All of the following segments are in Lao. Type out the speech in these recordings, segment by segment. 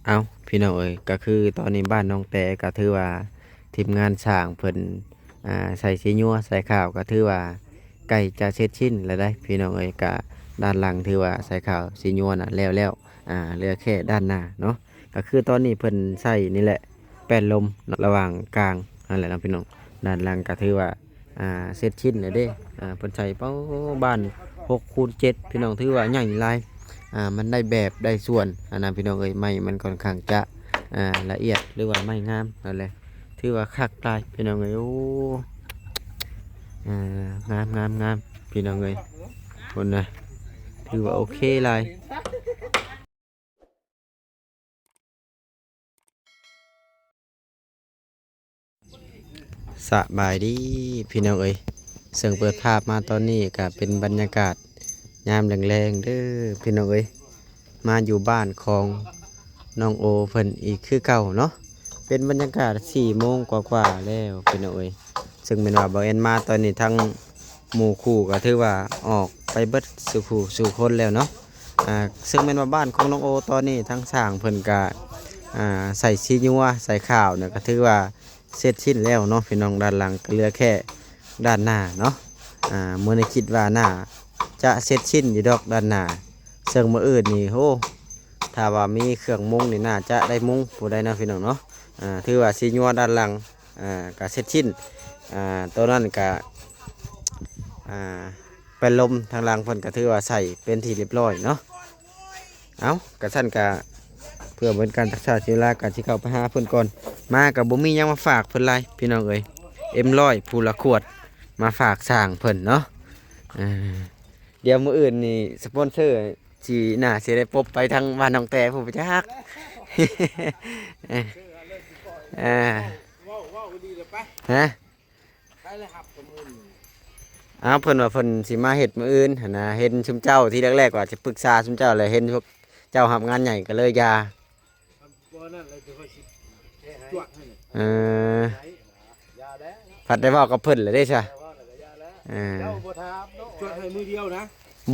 ເອົ້າ ພີ່ນ້ອງເອີຍ ກໍຄືຕອນນີ້ບ້ານໜອງແຕກໍຖືວ່າທີມງານຊ່າງເພິ່ນ ອ່າ ໃສ່ສີຍົວໃສ່ຂາວ ກໍຖືວ່າໃກ້ຈະເສັດສິ້ນແລ້ວໄດ໋ ພີ່ນ້ອງເອີຍ. ກະດ້ານຫຼັງຖືວ່າໃສ່ຂາວສີຍົວນະແລ້ວແລ້ວ ອ່າ ເຫຼືອແຄ່ດ້ານໜ້າເນາະ. ກໍຄືຕອນນີ້ເພິ່ນໃສ່ນີ້ແຫຼະ ແປ້ນລົມເນາະ ລະຫວ່າງກາງຫັ້ນແຫຼະເນາະພີ່ນ້ອງ. ດ້ານຫຼັງກໍຖືວ່າ ອ່າ ເສັດສິ້ນແລ້ວເດ້. ອ່າ ເພິ່ນໃສ່ ປາ ບານຫົກຄູນເຈັດ ພີ່ນ້ອງ ຖືວ່າໃຫຍ່ຫຼາຍ. ອ່າ ມັນໄດ້ແບບໄດ້ສ່ວນຫັ້ນນະ ພີ່ນ້ອງເອີຍ. ໄມ້ມັນຂ້ອນຂ້າງຈະ ອ່າ ລະອຽດ ຫຼືວ່າໄມ້ງາມນັ້ນແຫຼະ ຖືວ່າຄັກຫຼາຍ ພີ່ນ້ອງເອີຍ. ໂອ້ ອ່າ ງາມໆໆ ພີ່ນ້ອງເອີຍ ພຸ້ນນະ ຖືວ່າໂອເຄຫຼາຍ. ສະບາຍດີພີ່ນ້ອງເອີຍ ເຊິ່ງເປີດພາບມາຕອນນີ້ກະເປັນບັນຍາກາດຍາມແລງໆເດີພີ່ນ້ອງເອີຍ. ມາຢູ່ບ້ານຂອງນ້ອງໂອເພິ່ນອີກຄືເກົ່າເນາະ. ເປັນບັນຍາກາດສີ່ໂມງກວ່າໆແລ້ວພີ່ນ້ອງເອີຍ. ເຊິ່ງແມ່ນວ່າບ່າວແອນມາຕອນນີ້ ທັງໝູ່ຄູ່ກໍຖືວ່າອອກໄປເບິດສູ່ຄູ່ສູ່ຄົນແລ້ວເນາະ. ອ່າ ເຊິ່ງແມ່ນວ່າບ້ານຂອງນ້ອງໂອຕອນນີ້ ທາງຊ່າງເພິ່ນກະ ອ່າ ໃສ່ສີຍົວໃສ່ຂາວນີ້ ກໍຖືວ່າເສັດສິ້ນແລ້ວເນາະພີ່ນ້ອງ. ດ້ານຫຼັງກໍເຫຼືອແຄ່ດ້ານໜ້າເນາະ. ອ່າ ມື້ນີ້ຄິດວ່າໜ້າຈະເສັດສິ້ນຢູ່ດອກດ້ານໜ້າ ເຊິ່ງມື້ອື່ນນີ້ ໂອ້ ຖ້າວ່າມີເຄື່ອງມຸງນີ້ ໜ້າຈະໄດ້ມຸງຜູ້ໃດເນາະພີ່ນ້ອງເນາະ. ອ່າ ຖືວ່າສີຍົວດ້ານຫຼັງ ອ່າ ກະເສັດສິ້ນ. ອ່າ ໂຕນັ້ນກະ ອ່າ ແປ້ນລົມທາງຫຼັງເພິ່ນກະຖືວ່າໃສ່ເປັນທີ່ຮຽບຮ້ອຍເນາະ. ເອົ້າ ກະຊັ້ນກະເພື່ອບໍ່ເປັນການຊັກຊ້າເສຍເວລາ ກະຊິເຂົ້າໄປຫາເພິ່ນກ່ອນ. ມາກະບໍ່ມີຫຍັງມາຝາກເພິ່ນຫຼາຍພີ່ນ້ອງເອີຍ ເອັມຮ້ອຍຜູ້ລະຂວດ ມາຝາກຊ່າງເພິ່ນເນາະ. ອ່າ ດຽວມື້ອື່ນນີ້ສະປອນເຊີຊິໜ້າຊິໄດ້ປົບໄປທາງບ້ານໜອງແຕພຸ້ນຈັກ. ເອີ ເອີ ເວົ້າ ເວົ້າດີເດີໄປ ຮະ ໄປເລີຍຮັບກັບມື້ນີ້. ອ້າວ ເພິ່ນວ່າເພິ່ນຊິມາເຮັດມື້ອື່ນຫັ້ນນະ. ເຫັນຊຸມເຈົ້າ ທີແລກໆວ່າຈະປຶກສາຊຸມເຈົ້າ ແລ້ວເຫັນພວກເຈົ້າຮັບງານໃຫຍ່ກໍເລີຍຢ່າ. ບໍ່ນັ້ນແລ້ວຈະຄ່ອຍຊິຈວດໃຫ້. ເອີ ພັດໄດ້ເວົ້າກັບເພິ່ນແລ້ວເດ້ຊະ. ເອີ ເຈົ້າບໍ່ຖາມເນາະ ຈວດໃຫ້ມື້ດຽວນະ.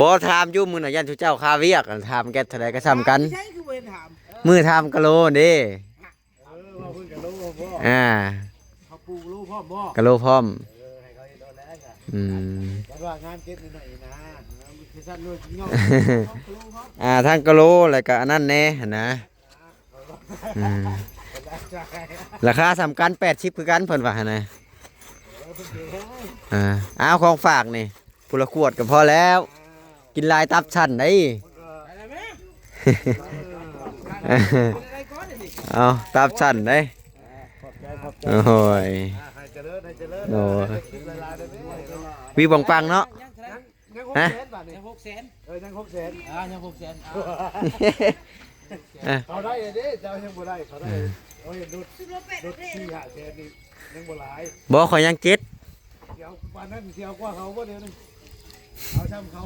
ບໍ່ ຖາມຢູ່ມື້ນະ ຢ້ານຊຸມເຈົ້າຄາວຽກ ຖາມແກັດເທົ່າໃດກໍສ່ຳກັນ. ມື້ຖາມກະໂລເດ້. ເອີ ວ່າເພິ່ນກະໂລພ້ອມບໍ່? ອ່າ ເຂົາປູກໂລພ້ອມບໍ່? ກະໂລພ້ອມ. ເອີ ໃຫ້ເຂົາເຮັດເອົາແລ້ວກະ ອືມ ຄັນວ່າງານເກັບໜ້ອຍໆນະ ຄືຊັ້ນໂລດເນາະ. ອ່າ ທັງກະໂລ ແລ້ວກະອັນນັ້ນແດ່ຫັ້ນນະ. ອືມ ລາຄາສ່ຳກັນ ແປດສິບຄືກັນ ເພິ່ນວ່າຫັ້ນນະ. ອ່າ ເອົາ ຂອງຝາກນີ້ ຜູ້ລະຂວດກໍພໍແລ້ວ ກິນຫຼາຍຕັບສັ້ນໄດ໋. ເອົາ ຕັບສັ້ນໄດ໋. ໂອ້ຍ ໂອ້ຍ ວິວປັງໆເນາະ. ຍັງຫົກແສນບາດນີ້ ຍັງຫົກແສນ ເອີ ຍັງຫົກແສນ ອ່າ ຍັງຫົກແສນ ອ່າ ອ່າ ເຂົາໄດ້ເດ້ ເຈົ້າຍັງບໍ່ໄດ້ ເຂົາໄດ້. ເອີ ໂອ້ຍ ລົດ ລົດສີ່ຫ້າແສນນີ້ຍັງບໍ່ຫຼາຍ. ບໍ່ ຂ້ອຍຍັງເຈັດ. ຊິເອົາປານນັ້ນ ຊິເອົາກວ່າເຂົາບໍ່ດຽວນີ້ ເອົາຊ່ຳເຂົາ.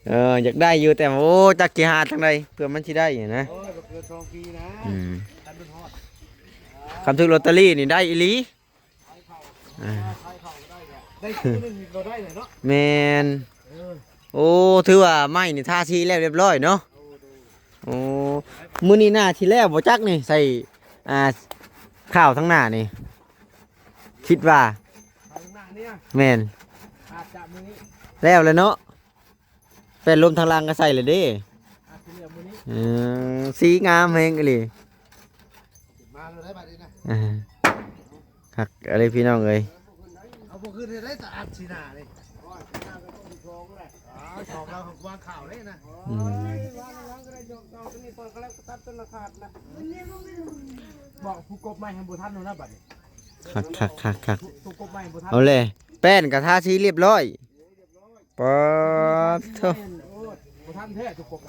ເອີ ຢາກໄດ້ຢູ່ ແຕ່ ໂອ້ ຈັກຊິຫາທາງໃດເພື່ອມັນຊິໄດ້ນະ. ໂອ້ຍ ບໍ່ເກີນສອງປີນະ. ອືມ ຄັນມັນຮອດ ຄັນຖືກລອດເຕີຣີນີ້ໄດ້ອີ່ຫຼີ. ອ່າ ໄດ້ຄືໜຶ່ງກໍໄດ້ແຫຼະເນາະ. ແມ່ນ. ເອີ ໂອ້ ຖືວ່າໄມ້ນີ້ທາສີແລ້ວຮຽບຮ້ອຍເນາະ. ໂອ້ ມື້ນີ້ໜ້າຊິແລ້ວບໍ່ຈັກນີ້ ໃສ່ ອ່າ ຂາວທາງໜ້ານີ້ ຄິດວ່າ. ແມ່ນ ອາດຈະມື້ນີ້ແລ້ວແຫຼະເນາະ. ແປ້ນລົມທາງຫຼັງກໍໃສ່ແລ້ວເດ້. ອາດຊິເຫຼືອມື້ນີ້. ເອີ ສີງາມແຮງອີ່ຫຼີ. ມາແລ້ວໄດ໋ບາດນີ້ນະ. ອ່າ ຄັກອີ່ຫຼີພີ່ນ້ອງເອີຍ. ເອົາບໍ່ຄືນໄດ້ຕາອັດສີໜ້ານີ້. ສອງລາວວາງຂາວເດ້ນະ. ອືມ ບອກຜູ້ກົບໄມ້ໃຫ້ບໍ່ທັນນະບັດນີ້. ຄັກໆໆໆ. ຜູ້ກົບໄມ້ບໍ່ທັນ. ເອົາແຫຼະ ແປ້ນກໍທາສີຮຽບຮ້ອຍ. ປາດໂທ້ ບໍ່ທັນແທ້ ທຸກຄົນ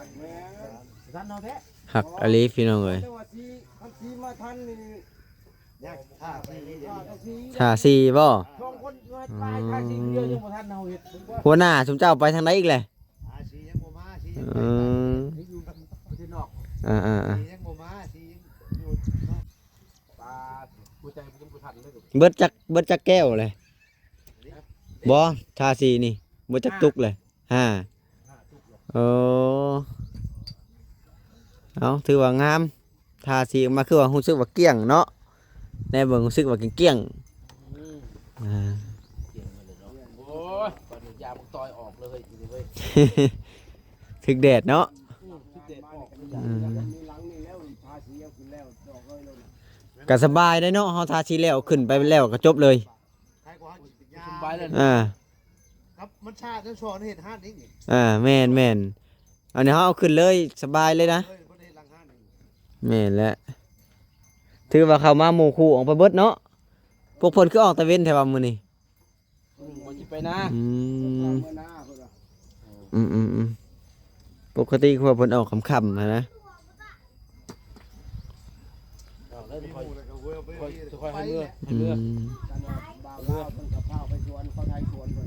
ບໍ່ທັນເຮົາແທ້. ຄັກອີ່ຫຼີພີ່ນ້ອງເອີຍ. ແຕ່ວ່າສີ ຄັນສີມາທັນນີ້ ທາສີບໍ່? ສອງຄົນ ອືມ ທາສີຄົນດຽວຍັງບໍ່ທັນເຮົາເຮັດ. ຫົວໜ້າຊຸມເຈົ້າໄປທາງໃດອີກແຫຼະ? ທາສີຍັງບໍ່ມາ ສີຍັງ ອືມ ຢູ່ປະເທດນອກ. ອ່າໆໆ ສີຍັງບໍ່ມາ ສີຍັງຢູ່ນອກ. ປາດ ຫົວໃຈບໍ່ທັນເລີຍ. ເບິດຈັກ ເບິດຈັກແກ້ວແຫຼະ? ບໍ່ ທາສີນີ້ເບິດຈັກຕຸກແຫຼະ? ຫ້າ. ໂອ້ ຫ ເອົາ ຖືວ່າງາມ ທາສີອອກມາຄືວ່າຮູ້ສຶກວ່າກ້ຽງເນາະ ແນເບິ່ງຮູ້ສຶກວ່າກ້ຽງໆ ອືມ ອ່າ ກ້ຽງໝົດເລີຍເນາະ. ໂອ້ຍ ປານນີ້ຢາມາຕ່ອຍອອກເລີຍເຮີ້ຍ ເຮີ້ຍ ຖືກແດດເນາະ ອືມ ຖືກແດດອອກ ອືມ ກະສະບາຍເດ້ເນາະ ເຮົາທາສີແລ້ວ ຂຶ້ນໄປແລ້ວກະຈົບເລີຍ ສະບາຍເລີຍ ອ່າ ຄັບ ມັນຊາດ ຊັ້ນສອນເຮັດຮ້ານນີ້ ອ່າ ແມ່ນໆ ອັນນີ້ເຮົາເອົາຂຶ້ນເລີຍ ສະບາຍເລີຍນະ ເອີ ເພິ່ນເຮັດຫຼັງຮ້ານນີ້ ແມ່ນແຫຼະ ຖືວ່າເຂົ້າມາໝູ່ຄູ່ອອກໄປເບິດເນາະ ພວກເພິ່ນຄືອອກຕາເວັນແທ້ວ່າມື້ນີ້ ອືມ ວ່າຊິໄປນາ ອືມ ອືມໆໆ ປົກກະຕິຄືວ່າເພິ່ນອອກຄ່ຳໆຫັ້ນນະ ເອົາແລ້ວ ຄ່ອຍ ຄ່ອຍໃຫ້ເມືອ ໃຫ້ເມືອ ອືມ ຄັນວ່າບ່າວລາວເພິ່ນກໍພາໄປສວນ ເຂົາໄຖສວນເພິ່ນ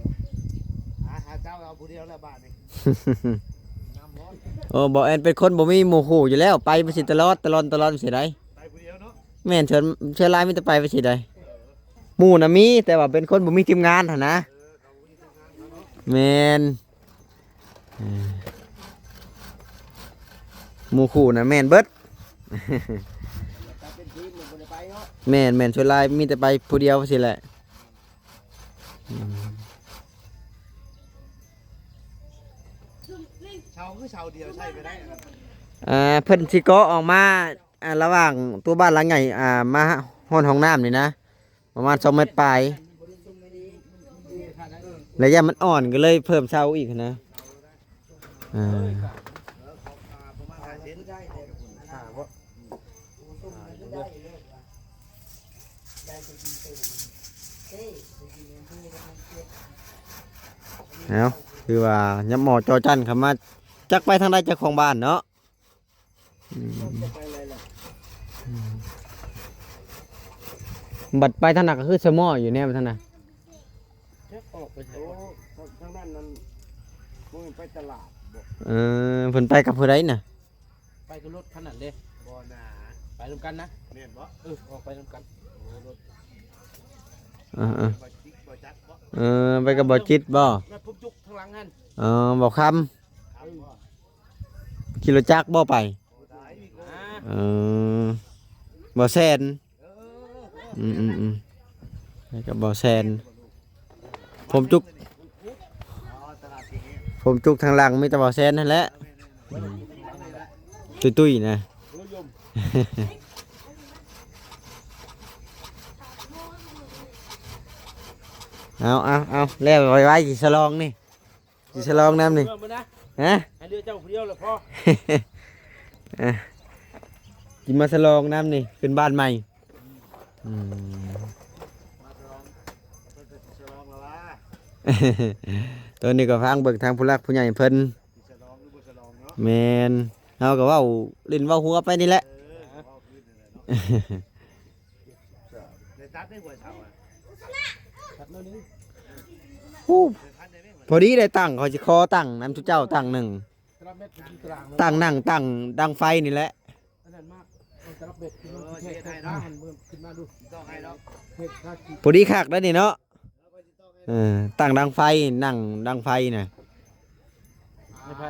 ຫາ ຫາເຈົ້າເອົາຜູ້ດຽວແລ້ວບາດນີ້ ໂອ້ ບ່າວແອນເປັນຄົນບໍ່ມີໝູ່ຄູ່ຢູ່ແລ້ວ ໄປໄປຊິຕະຫຼອດ ຕະຫຼອນ ຕະຫຼອນຊິໄດ໋ ໄປຜູ້ດຽວເນາະ ແມ່ນ ສ່ວນ ສ່ວນຫຼາຍມີແຕ່ໄປໄປຊິໄດ໋ ໝູ່ນະມີ ແຕ່ວ່າເປັນຄົນບໍ່ມີທີມງານຫັ້ນນະ ແມ່ນ ເອີ ໝູ່ຄູ່ນະແມ່ນເບິດ ແມ່ນໆ ສ່ວນຫຼາຍມີແຕ່ໄປຜູ້ດຽວຊີ້ແຫຼະ ອືມ ເຊົາຄືເຊົາດຽວໃຊ້ໄປໄດ້ ອ່າ ເພິ່ນຊິເກາະອອກມາ ອ່າ ລະຫວ່າງຕົວບ້ານຫຼັງໃຫຍ່ ອ່າ ມາຮອດຫ້ອງນ້ຳນີ້ນະ ປະມານສອງແມັດປາຍ ແລະ ຢ້ານມັນອ່ອນກໍເລີຍເພີ່ມເສົາອີກຫັ້ນນະ ອ່າ ເອົາ ຄືວ່າຍັບໝໍ້ຈໍຈັນເຂົ້າມາ ຈັກໄປທາງໃດເຈົ້າຂອງບ້ານເນາະ. ອືມ ອືມ ບັດໄປທາງນັ້ນກໍຄືສະໝໍ້ຢູ່ແນວທາງນັ້ນ ຈັກອອກໄປໃສ ໂອ້ ທາງ ທາງນັ້ນນັ້ນ ບໍ່ແມ່ນໄປຕະຫຼາດບໍ? ເອີ ເພິ່ນໄປກັບຜູ້ໃດນະ? ໄປກັບລົດຄັນນັ້ນເດ້ ບໍ່ນາ ໄປນຳກັນນະ ແມ່ນບໍ? ເອີ ອອກໄປນຳກັນ ໂອ້ ລົດ ເອີໆ ບໍ່ຈັກບໍ? ເອີ ໄປກັບບໍ່ຈິດບໍ? ລົດຜົມຈຸກທາງຫຼັງຫັ້ນ ເອີ ບໍ່ຄຳ ເອີ ຂີ່ລົດຈັກບໍ່ໄປ? ເອີ ບໍ່ແຊນ ອືມໆໆ ແລ້ວກໍບໍ່ແຊນ ຜົມຈຸກ ຜົມຈຸກທາງຫຼັງມີແຕ່ບໍ່ແຊນຫັ້ນແຫຼະ ອືມ ຕຸ້ຍໆ ນະ ເອົາໆໆ ແລ້ວໄວໆ ຊິສະຫຼອງນີ້ ຊິສະຫຼອງນຳນີ້ ເມືອບໍ່ນະ ຮະ ໃຫ້ເຫຼືອເຈົ້າຜູ້ດຽວລະພໍ ອ່ະ ຊິມາສະຫຼອງນຳນີ້ ຂຶ້ນບ້ານໃໝ່ ອືມ ມາສະຫຼອງ ເພິ່ນກໍຊິສະຫຼອງລະວ່າ ໂຕນີ້ກໍຟັງເບິ່ງທາງຜູ້ຫຼັກຜູ້ໃຫຍ່ເພິ່ນ ຊິສະຫຼອງຫຼືບໍ່ສະຫຼອງເນາະ ແມ່ນ ເຮົາກໍເວົ້າຫຼິ້ນເວົ້າຫົວໄປນີ້ແຫຼະ ເອີ ເວົ້າຄືນນັ້ນແຫຼະເນາະ. ໂອ້ ພໍດີໄດ້ຕັ້ງ ຂ້ອຍຊິຂໍຕັ້ງນຳຊຸມເຈົ້າຕັ້ງໜຶ່ງ ຕັ້ງນັ່ງ ຕັ້ງດັງໄຟນີ້ແຫຼະ ພໍດີຄັກໄດ໋ນີ້ເນາະ ເອີ ຕັ້ງດັງໄຟ ນັ່ງດັງໄຟນະ ໃຫ້ໃ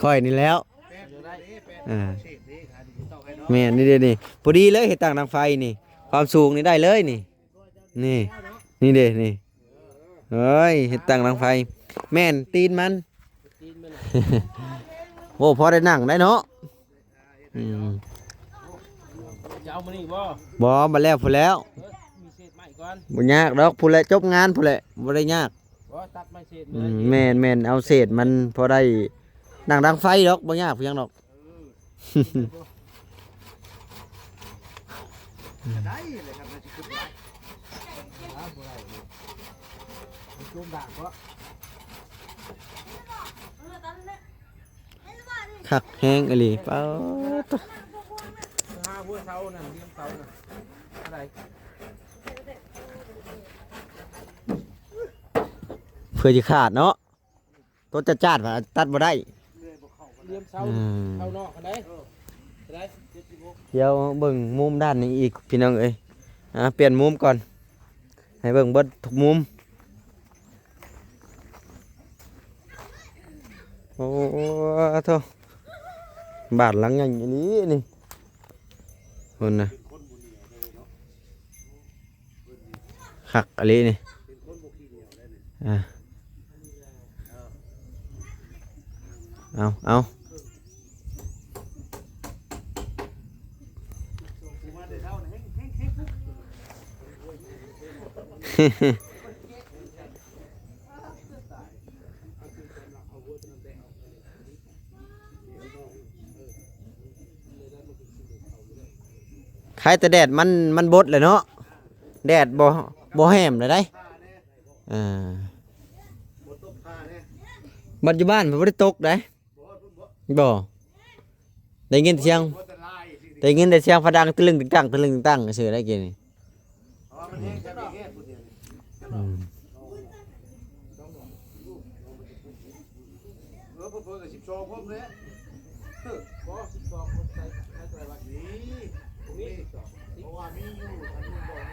ຜ? ຂ້ອຍນີ້ແຫຼ້ວ ເອີ ແມ່ນ ນີ້ເດ້ນີ້ ພໍດີເລີຍ ເຮັດຕັ້ງດັງໄຟນີ້ ຄວາມສູງນີ້ໄດ້ເລີຍນີ້ ນີ້ ນີ້ເດ້ນີ້ ເອີຍ ເຮັດຕັ້ງດັງໄຟ ແມ່ນ ຕີນມັນ ຕີນມັນ ໂອ້ ພໍໄດ້ນັ່ງໄດ້ເນາະ ອືມ ຈະເອົາມື້ນີ້ບໍ່? ບໍ່ ບັດແລ້ວພຸ້ນແລ້ວ ເອີ ມີເສດໄມ້ກ່ອນ ບໍ່ຍາກດອກ ພຸ້ນແຫຼະ ຈົບງານພຸ້ນແຫຼະ ບໍ່ໄດ້ຍາກ ບໍ່ ຕັດໄມ້ເສດ ອືມ ເມື້ນີ້ ແມ່ນໆ ເອົາເສດມັນພໍໄດ້ນັ່ງດັງໄຟດອກ ບໍ່ຍາກຫຍັງດອກ ເອີ ໄດ້ເລີຍຄັບ ຊິຂຶ້ນໄດ້ ບໍ່ໄດ້ ມັນຈູມດາກເນາະ. ຄັກແຮງອີ່ຫຼີ ປາດໂທ້ ຫາຫົວເສົານັ້ນ ລຽມເສົານັ້ນ ເທົ່າໃດ? ເພື່ອຊິຂາດເນາະ ໂຕຈາດໆ ວ່າຕັດບໍ່ໄດ້ ລຽມເສົາ ອືມ ເສົານອກ ເທົ່າໃດ? ເທົ່າໃດ? ດຽວເບິ່ງມຸມດ້ານນີ້ອີກ ພີ່ນ້ອງເອີຍ ອ່າ ປ່ຽນມຸມກ່ອນ ໃຫ້ເບິ່ງເບິດທຸກມຸມ. ໂອ້ໂທ້ ບ້ານຫຼັງໃຫຍ່ອີ່ຫຼີນີ້ ພຸ້ນນະ ຄັກອີ່ຫຼີນີ້ ອ່າ ເອົາ ເອົາ. ໄຄແຕ່ແດດມັນ ມັນບົດແຫຼະເນາະ ແດດບໍ່ ບໍ່ແຮມແລ້ວໃດ໋ ອ່າ ບັດຢູ່ບ້ານບໍ່ໄດ້ຕົກໃດ໋ ບໍ່ ໄດ້ຍິນສຽງ ໄດ້ຍິນແຕ່ສຽງຟ້າດັງຕຶລຶ້ງຕຶງຕັງ ຕຶລຶ້ງຕຶງຕັງຊື່ໄດ໋ກີ້ນີ້ ເພາະວ່າມັນແຮງ ແຮງພຸ້ນດຽວນີ້ ອືມ ເອີ ເພິ່ນກໍສິບສອງຄົນແຫຼະ ເອີ ບໍ່ ສິບສອງຄົນໃສ່ ໃສ່ເທົ່າໃດວະ ນີ້ ນີ້ ເພາະວ່າມີຢູ່ອັນໜຶ່ງດອກ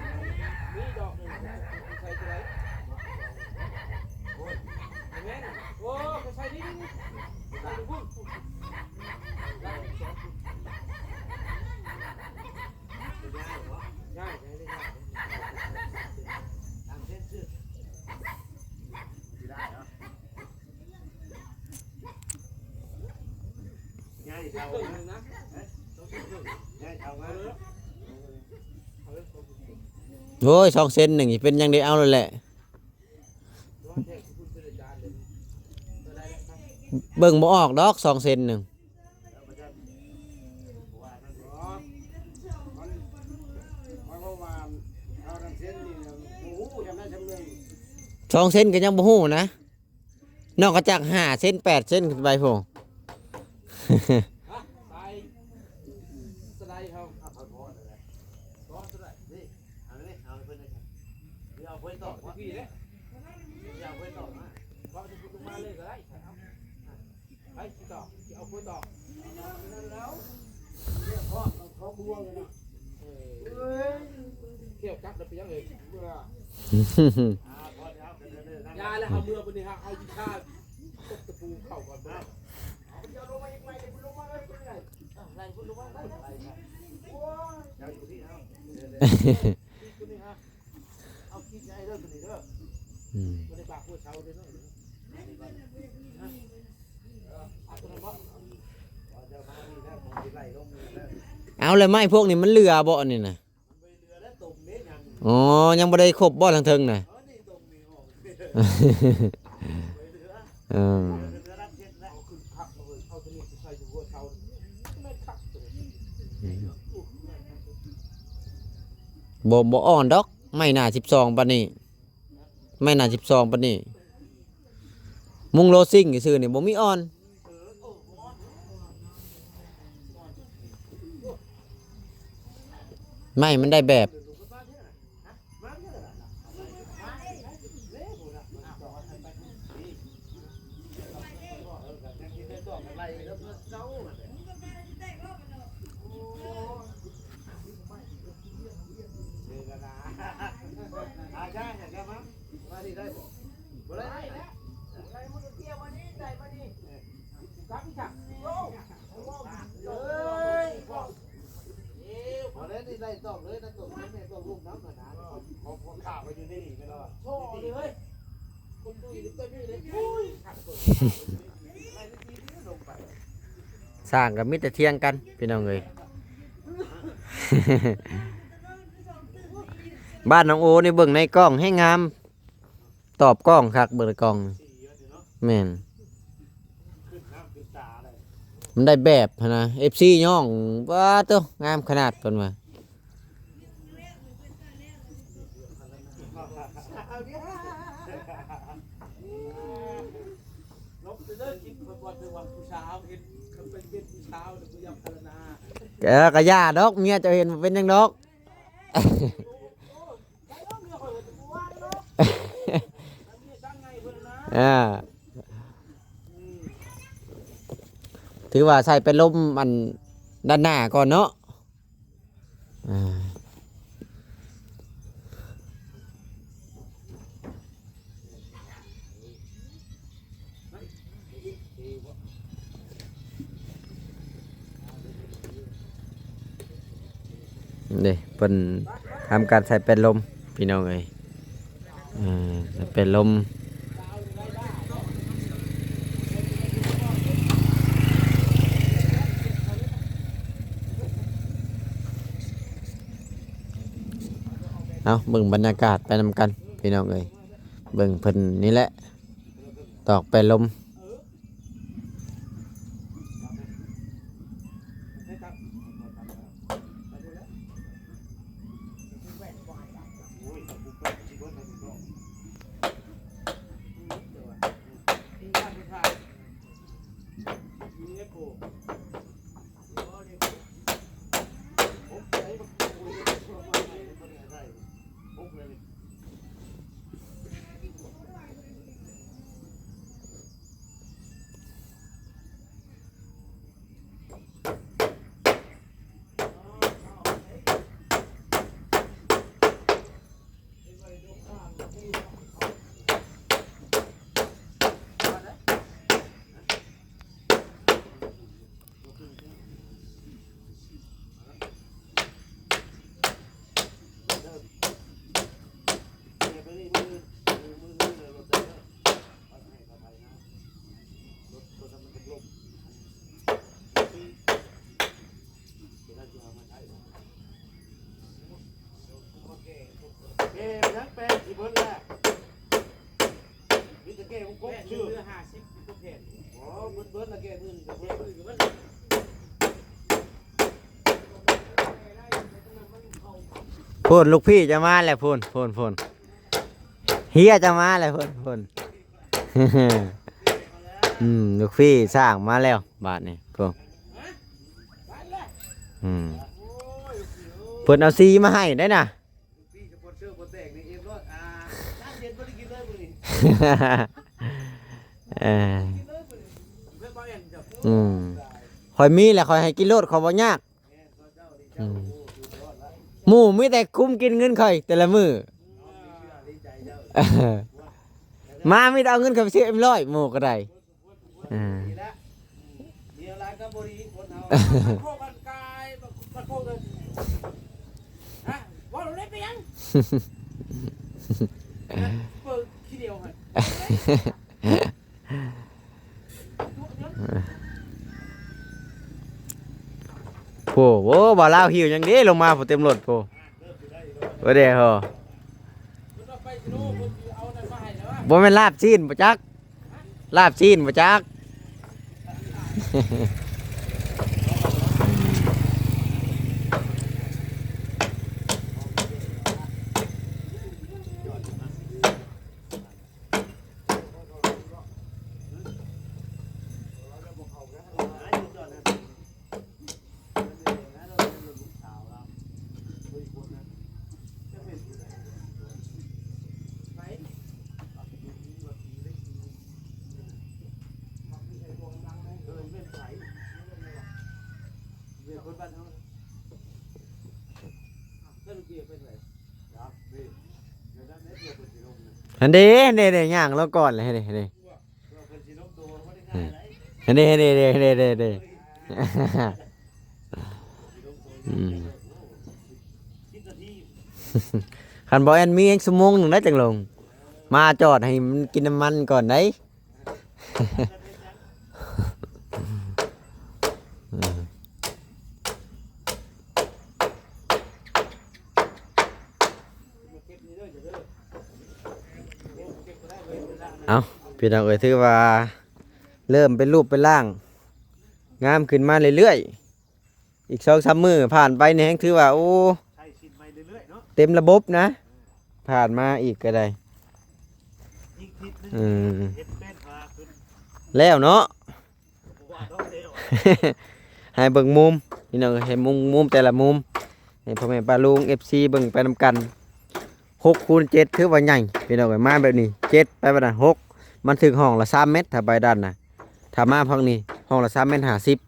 ມີດອກໜຶ່ງໃສ່ເທົ່າໃດ ໂອ້ຍ ແມ່ນ ໂອ້ ກໍໃສ່ນີ້ ນີ້ ນີ້ ໃສ່ພຸ້ນ ໂອ້ຍ ສອງເຊັນໜຶ່ງ ເປັນຫຍັງໄດ້ເອົາແລ້ວແຫຼະ. ເບິ່ງບໍ່ອອກດອກ ສອງເຊັນໜຶ່ງ ສອງເຊັນກໍຍັງບໍ່ຮູ້ນະ ນອກຈາກຫ້າເຊັນ ແປດເຊັນຂຶ້ນໄປພຸ້ນ. ອືມ ເອົາ ແລ້ວໄມ້ພວກນີ້ມັນເຫຼືອບໍ່ ອັນນີ້ນະ? ອໍ ຍັງບໍ່ໄດ້ຄົບບໍ່ທາງເທິງນະ? ເອີ ບໍ່ ບໍ່ອ່ອນດອກ ໄມ້ໜ້າສິບສອງປານນີ້ ໄມ້ໜ້າສິບສອງປານນີ້ ມຸງໂລຊິງຊື່ໆນີ້ບໍ່ມີອ່ອນ. ໄມ້ມັນໄດ້ແບບ ສ້າງກໍມີແຕ່ຖຽງກັນ ພີ່ນ້ອງເອີຍ. ບ້ານນ້ອງໂອນີ້ເບິ່ງໃນກ້ອງແຮງງາມ ຕອບກ້ອງຄັກ ເບິ່ງໃນກ້ອງ ແມ່ນ ມັນໄດ້ແບບຫັ້ນນະ ເອັຟຊີຍ້ອງ ປາດໂທ້ ງາມຂະໜາດ ເພິ່ນວ່າ. ເອີ ກະຢ່າດອກ ເມຍເຈົ້າເຫັນບໍ່ເປັນຫຍັງດອກ. ອ່າ ຖືວ່າໃສ່ໄປລົມອັນດ້ານໜ້າກ່ອນເນາະ. ອ່າ. ເດ້ ເພິ່ນທຳການໃສ່ແປນລົມ ພີ່ນ້ອງເອີຍ. ເອີ ແປນລົມ. ເອົາ ເບິ່ງບັນຍາກາດໄປນຳກັນ ພີ່ນ້ອງເອີຍ. ເບິ່ງເພິ່ນນີ້ແຫຼະ ຕອກແປນລົມ. ແກ້ຍັງແປງຊິເບິດແລ້ວ ມີແຕ່ແກ້ວົງກົບຊື່ ເຫຼືອຫ້າສິບຢູ່ແຜ່ນ. ອໍ ເບິດໆ ລະແກ້ມື້ນີ້ກະເບິດ. ພຸ້ນ ລູກພີ່ຈະມາແລ້ວ ພຸ້ນ ພຸ້ນ ພຸ້ນ ເຮຍຈະມາແລ້ວ ພຸ້ນ ພຸ້ນ. ອືມ ລູກພີ່ຊ່າງມາແລ້ວບາດນີ້ ພຸ້ນ. ອືມ ເພິ່ນເອົາສີມາໃຫ້ໄດ໋ນະ. ເອີ ອືມ ຂ້ອຍມີແລ້ວ ຂ້ອຍໃຫ້ກິນໂລດ ຂ້ອຍບໍ່ຍາກ. ອືມ ໝູ່ມີແຕ່ຄຸມກິນເງິນຂ້ອຍແຕ່ລະມື້ ມາມີແຕ່ເອົາເງິນຂ້ອຍໄປຊື້ເອັມຮ້ອຍ ໝູ່ກໍໄດ້. ອ່າ ມີແລ້ວ ມີແລ້ວກໍບໍ່ດີຄົນເຮົາ ມັນໂຄກັນກາຍ ມັນໂຄກັນ ຮະ ເວົ້າແລ້ວໄດ້ໄປຫຍັງ ເປີດຂີ້ດຽວຫັ້ນ. ໂອ້ ໂອ້ ບ່າວລາວຫິ້ວຫຍັງເດ້ ລົງມາພຸ້ນເຕັມລົດພຸ້ນ ບໍ່ໄດ້ເຮົາ ບໍ່ແມ່ນລາບຊີ້ນບໍ່ຈັກ ລາບຊີ້ນບໍ່ຈັກ. ຫັ້ນເດ້ ເດ້ ເດ້ ຍ່າງລົງກ່ອນເລີຍ ເດ້ ເດ້ ເດ້ ເດ້ ເດ້ ເດ້ ອືມ ຄັນບໍ່ແມ່ນມີຫຍັງຊົ່ວໂມງໜຶ່ງໄດ້ຈັ່ງລົງ ມາຈອດໃຫ້ມັນກິນນ້ຳມັນກ່ອນໄດ໋. ເອົາ ພີ່ນ້ອງເອີຍ ຖືວ່າເລີ່ມເປັນຮູບເປັນຮ່າງ ງາມຂຶ້ນມາເລື້ອຍໆ. ອີກສອງສາມມື້ຜ່ານໄປນີ້ແຮ່ງຖືວ່າ ໂອ້ ໃຊ້ຊິນໃໝ່ເລື້ອຍໆເນາະ ເຕັມລະບົບນະ ເອີ ຜ່ານມາອີກກໍໄດ້ ອີກທິດໜຶ່ງ ເອີ ເຮັດເປັນພາຂຶ້ນແລ້ວເນາະ ວ່າຕ້ອງແລ້ວ ໃຫ້ເບິ່ງມຸມ ພີ່ນ້ອງເອີຍ ໃຫ້ມຸມ ມຸມແຕ່ລະມຸມ ໃຫ້ພໍ່ແມ່ປ້າລຸງ ເອັຟຊີ ເບິ່ງໄປນຳກັນ. ຫົກຄູນເຈັດ ຖືວ່າໃຫຍ່ ພີ່ນ້ອງເອີຍ ມາແບບນີ້ ເຈັດ ໄປບາດນັ້ນ ຫົກ ມັນຖືກຫ້ອງລະສາມແມັດ ຖ້າໄປດ້ານນະ ຖ້າມາຝັ່ງນີ້ ຫ້ອງລະສາມແມັດຫ້າສິບ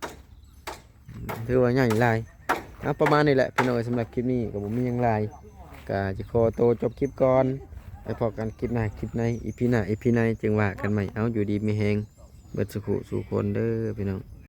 ຖືວ່າໃຫຍ່ຫຼາຍ. ເອົາ ປະມານນີ້ແຫຼະ ພີ່ນ້ອງເອີຍ ສຳລັບຄລິບນີ້ກໍບໍ່ມີຫຍັງຫຼາຍ ກໍຈະຂໍໂຕຈົບຄລິບກ່ອນ ໄປພໍ້ກັນຄລິບໜ້າ ຄລິບໃນ ອີພີໜ້າ ອີພີໃນ ຈຶ່ງວ່າກັນໃໝ່. ເອົາ ຢູ່ດີມີແຮງເບິດສູ່ຜູ້ສູ່ຄົນເດີ ພີ່ນ້ອງ.